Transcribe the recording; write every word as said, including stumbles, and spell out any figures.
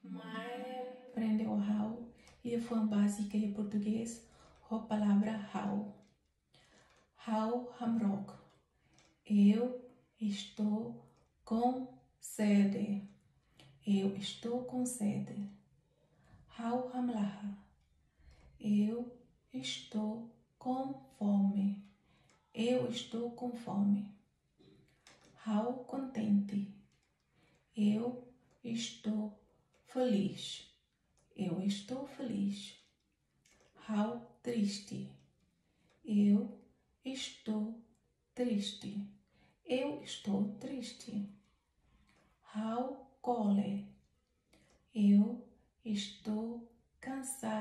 Mai aprende ho ha'u liafuan báziku iha portugés ho palavra ha'u. Ha'u hamrook. Eu estou com sede. Eu estou com sede. Ha'u hamlaha. Eu estou com fome. Eu estou com fome. Ha'u kontente. Eu estou feliz. Eu estou feliz. Ha'u triste. Eu estou triste. Eu estou triste. Ha'u kole. Eu estou cansado.